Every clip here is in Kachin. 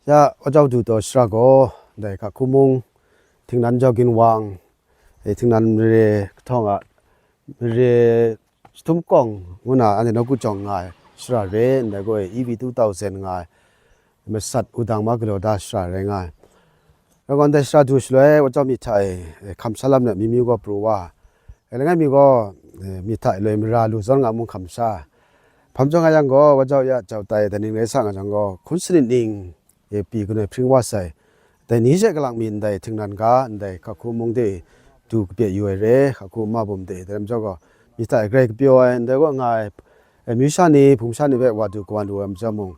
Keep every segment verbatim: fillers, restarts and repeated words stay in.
Ya, wa jau du taw shara gaw, ndai hka hku mung, Htingnan jau ginwang, e, Htingnan mare kahtawng a, mare jahtum kawng ngu na, anhte nawku jawng nga ai shara re, ndai gaw e, E V two thousand nga ai, masat wudang ma galaw da shara rai nga ai. Rai gaw, ndai shara du shaloi, wa jau myit hta e, e, hkam sha lam na mi mi gaw pru wa, e, langai mi gaw, e, myit hta e loi mara lu zawn nga mung hkam sha. Hpam jaw nga yang gaw, wa jau ya jau tai, dai ning rai sa nga jang gaw, hkun sanit ning, e, pyi kanoi hpring wa sai. Dai ni she kalang mi ndai Htingnan ga, ndai hka hku mung de du kapye yu ai re, hka hku ma bum de, dai lam jau gaw, myit hta e grai kapyaw ai, ndai gaw nga ai, e, amyu sha ni, hpung sha ni hpe wa du kawan lu ai majaw mung,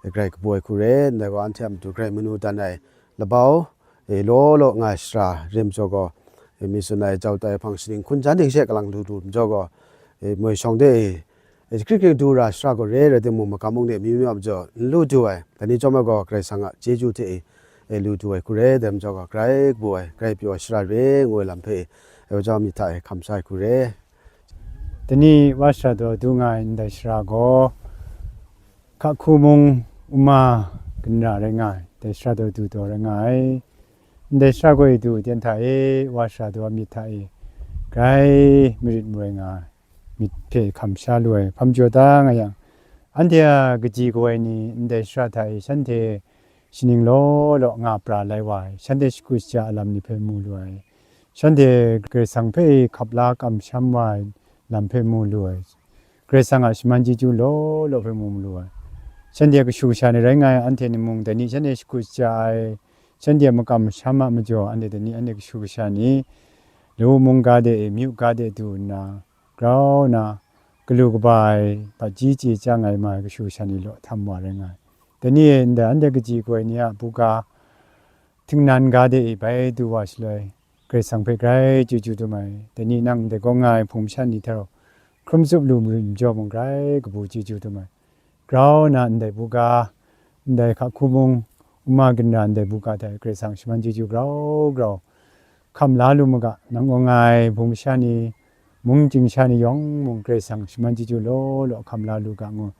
e, grai kabaw ai hku re, ndai gaw anhte a matu grai manu dan ai labau, e, law law nga ai shara re majaw gaw, e, mi tsun ai jau tai hpang shaning hkun jan ting she kalang lu du majaw gaw, e, moi shawng de, e, e, hkrit hkrit du ra shara gaw re rai timung, magam mung de mi mi a majaw n lu du ai, dai ni chyawm ai gaw Karai Kasang a chyeju hte e, e, lu du ai hku re, dai majaw gaw grai kabu ai, grai pyaw ai shara re ngu ai lam hpe, e, wa jau myit hta e hkam sha ai hku re. Dai ni wa shara daw du nga ai ndai shara gaw, hka hku mung, uma ginra rai nga ai, dai shara daw du taw rai nga ai. Ndai shara gaw e du ten hta e, wa shara daw myit hta e, grai marit marai nga ai, myit hpe hkam sha lu ai, hpam jaw da nga yang, anhte a kaji kawai ni ndai shara hta e shanhte shaning law law nga pra lai wa ai, shanhte shakut shaja a lam ni hpe mu lu ai, shanhte Karai Kasang hpe hkap la kamsham wa ai lam hpe mu lu ai, Karai Kasang a shaman chyeju law law hpe mu lu ai, shanhte kashu kasha ni rai nga ai, anhte ni mung dai ni shanhte shakut shaja ai, shanhte makam masham a majaw, anhte dai ni anhte kashu kasha ni, lawu mungga de e, myu ga de du nna, grau nna, galu kaba ai, hpaji chye chyang ai ma ai kashu kasha ni law htam wa rai nga ai. Dai ni e ndai anhte kaji kawai ni a buga, Htingnan ga de e bai du wa shaloi, Karai Kasang hpe grai chyeju dum ai. Dai ni nang ndai gaw nga ai hpung masha ni hte rau hkrum tsup lu marin majaw mung, grai kabu chyeju dum ai. Grau nna ndai buga, ndai hka hku mung, uma ginra ndai buga hta e Karai Kasang shaman chyeju grau grau hkam la lu mu ga, nang gaw nga ai hpung masha ni, mung chying sha ni yawng mung Karai Kasang shaman chyeju law law hkam la lu ga ngu,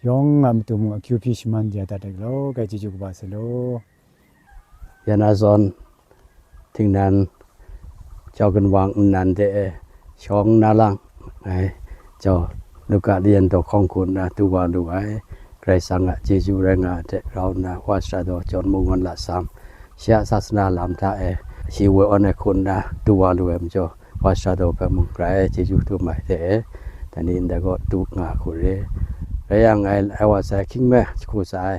yawng a matu mung akyu hpyi shaman ya dat ai galaw, grai chyeju kaba sai law. Ya na zawn, Htingnan jau ginwang nnan de e shawng na lang ai, jau Luka layan daw hkawng hku nna du wa lu ai, Karai Kasang a chyeju rai nga ai hte rau nna, wa shara daw Jawn mung wan lasam, shi a sasana lam hta e shi woi awn ai hku nna du wa lu ai majaw, wa shara daw hpe mung grai chyeju dum ai hte e, dai ni ndai gaw du nga hku re. Rai yang, ngai ai wa sai hkying me jahku sa ai,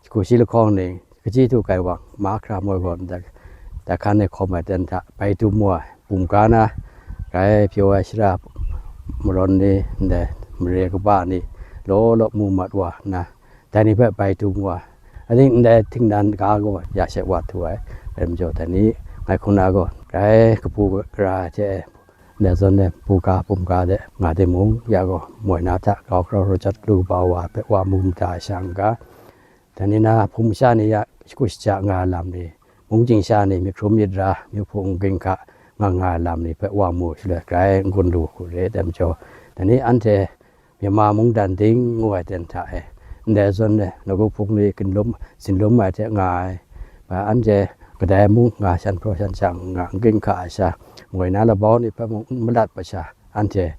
jahku shi lahkawng ning, kaji du kai wang, mahkra moi gaw ndai, dai hkan e hkawm ai ten hta bai dum wa ai, bum ga na, grai pyaw ai shara marawn ni, ndai mare kaba ni, law law mu mat wa nna, dai ni hpe bai dum wa ai. Aning ndai Htingnan ga gaw ya she wa htu ai, rai majaw, dai ni ngai hku na gaw grai kabu gara ai hte, ndai zawn e buga bum ga de nga timung, ya gaw moi na hta grau grau rau jat lu kaba wa hpe wa mu mada ai sha n ga, dai ni na hpung masha ni ya shakut shaja nga ai lam ni, mung chying sha ni myit hkrum myit ra, myu hpung n ging hka nga nga ai lam ni hpe wa mu shaloi grai n gun lu hku re, dai majaw, dai ni anhte Myanmar mungdan ding ngu ai ten hta e, ndai zawn e nawku hpung ni ginlum, zinlum ai hte nga ai, anhte kadai mung nga shan hpraw shan shang nga n ging hka ai sha, moi na labau ni hpe mung n malat ai sha, anhte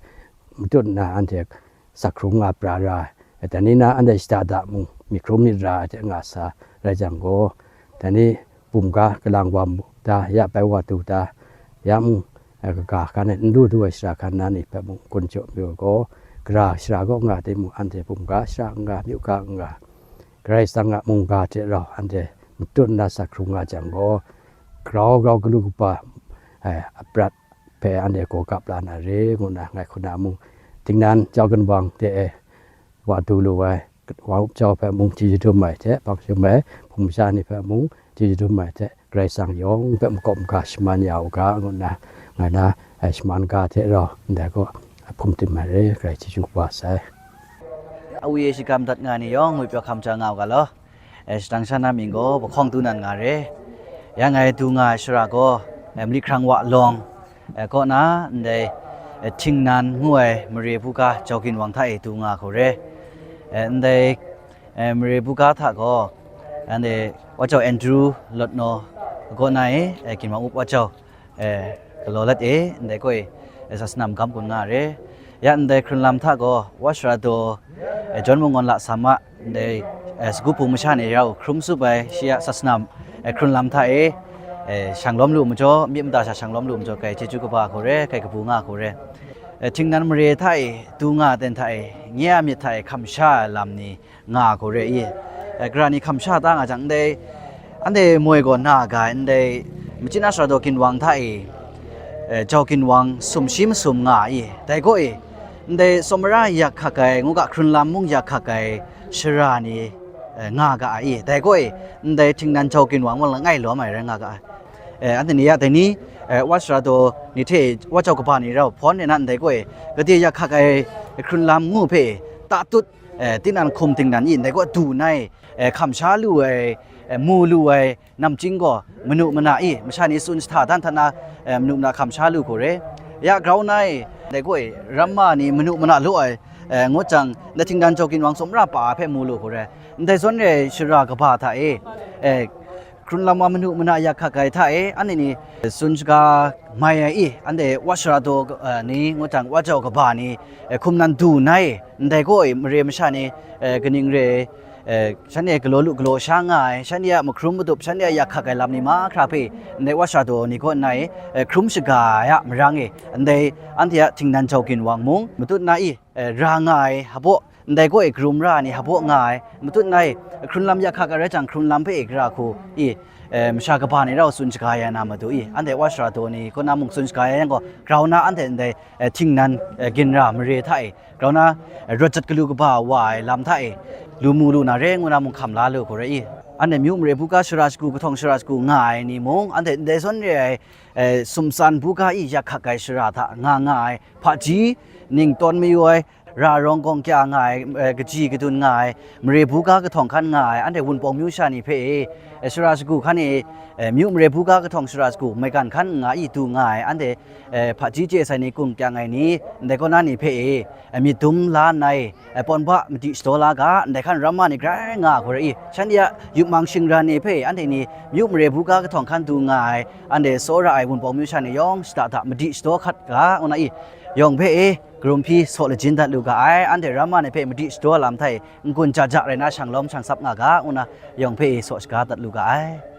matut nna anhte sak hkrung nga pra ra ai. Dai ni na anhte shada da mung myit hkrum myit ra ai hte nga sa rai jang gaw, dai ni bum ga kalang wa mu da, ya bai wa du da, ya mung, eh, kaga hkan e n lu du ai shara hkan na ni hpe mung gun jaw mayu ai gaw, gara shara kaw nga timung, anhte bum ga shara n nga, myu ga n nga, Karai Kasang a mungga hte rau anhte matut nna sak hkrung nga jang gaw, grau grau galu kaba, eh, aprat hpe anhte gaw kap la na re, ngu nna ngai hku na mung, Htingnan jau ginwang de e wa du lu ai, wa up jau hpe mung chyeju dum ai hte, hpang jum ai, hpung masha ni hpe mung chyeju dum ai hte, Karai Kasang yawng hpe makawp maga shaman ya u ga, ngu nna ngai na, eh, shaman ga hte rau ndai gaw hpung tim ai re, Karai chyeju kaba sai. Awi e shagam dat nga ai ni yawng ngwipyaw hkam ja nga u ga law. E, shadang sha na mying gaw, bahkawng du nan nga re. Ya ngai du nga ai shara gaw, e, Mali Hkrang Wa Lawng, e, kaw na ndai, e, Htingnan ngu ai mare buga jau ginwang hta e du nga hku re. E, ndai, e, mare buga hta gaw, Anhte Wajau Andrew Lawt Naw kaw na e, eh, ginwang up Wajau, eh, galaw lat e, ndai gaw e, eh, sa sanam gam kun nga re. Ya ndai hkrun lam hta gaw, Wa Sara Daw, eh, John Munggawn Lasam a, ndai, eh, sagu hpung masha ni rau hkrum tsup ai, shi a sa sanam, eh, hkrun lam hta e, eh, shang lawm lu majaw, myit mada sha shang lawm lu majaw, kai chyeju kaba hku re, kai kabu nga hku re. Eh, htingnan mare hta e, du nga ten hta e, nye a myit hta e hkam sha ai lam ni, nga hku re i, eh, gara ni hkam sha ta nga jang ndai, anhte moi gaw na ga ai ndai, Machyina Sara Daw ginwang hta e, eh, jau ginwang sum shi masum nga i, dai gaw e, ndai tsawmara yak hkak ai, ngu ga hkrun lam mung yak hkak ai shara ni, eh, nga ga ai i, dai gaw e, ndai htingnan jau ginwang mung langai lawm ai rai nga ga ai. Eh, anhte ni ya dai ni, eh, Wa Sara Daw ni hte Wa Jau kaba ni rau hpawn e na ndai gaw e, gade yak hkak ai hkrun lam ngu hpe, tatut, eh, tinang hkum tingnan i ndai gaw du nai, eh, hkam sha lu ai, eh, mu lu ai namchying gaw manu mana i, masha ni tsun jahta dan hta na, eh, manu mana hkam sha lu hku re. Ya grau na e, ndai gaw e, ramma ni manu mana lu ai, eh, ngut jang, ndai htingnan jau ginwang tsawmara pa hpe mu lu hku re. Ndai zawn re ai shara kaba hta e, eh, hkrun lam wa manu mana yak hkak ai hta e, anhte ni tsun shaga mai ai i, anhte Wa Sara Daw, eh, ni, ngut jang Wa Jau kaba ni, eh, hkum nan du nai, ndai gaw e mare masha ni, eh, kaning re ai, eh, shanhte galaw lu galaw sha nga ai, shanhte a mahkrum madup, shanhte a yak hkak ai lam ni mahkra hpe, ndai Wa Sara Daw ni kaw nna e, eh, hkrum shaga ai a marang e, ndai anhte a htingnan jau ginwang mung matut na i, eh, ra nga ai hpaw, ndai gaw e karum ra ai ni hpaw nga ai, matut nai, hkrun lam yak hkak ai rai jang, hkrun lam hpe e gara hku i, eh, masha kaba ni rau tsun shaga ya na matu i, anhte Wa Sara Daw ni kaw na mung tsun shaga ya yang gaw, grau na anhte ndai, eh, htingnan, eh, ginra mare hta e, grau na, eh, rawt jat galu kaba wa ai lam hta e, lu mu lu na re ngu na mung hkam la lu hku re i. Anhte myu mare buga shara shagu, kahtawng shara shagu nga ai ni mung, anhte ndai zawn re ai, eh, sumtsan buga i yak hkak ai shara hta nga nga ai, hpaji, ning tawn mayu ai, ra rawng gawng kya nga ai, eh, kaji kadun nga ai, mare buga kahtawng hkan nga ai, anhte Wunpawng myu sha ni hpe e, eh, shara shagu hkan e, eh, myu mare buga kahtawng shara shagu maigan hkan nga i du nga ai, anhte, eh, hpaji chye sai ni, gun kyang ai ni, ndai kaw na ni hpe e, eh, myit dum la nna e, eh, pawn ba madi shadaw la ga, ndai hkan ramma ni grai nga hku re i, shanhte a yupmang shingran ni hpe anhte ni myu mare buga kahtawng hkan du nga ai, anhte tsawra ai Wunpawng myu sha ni yawng shada da madi shadaw hkat ga, ngu na i, yawng hpe e, karum hpyi saw lajin dat lu ga ai, anhte ramma ni hpe madi shadaw lam hta e n-gun ja ja rai na shang lawm shang sap nga ga, ngu na yawng hpe e saw shaga dat lu ga ai.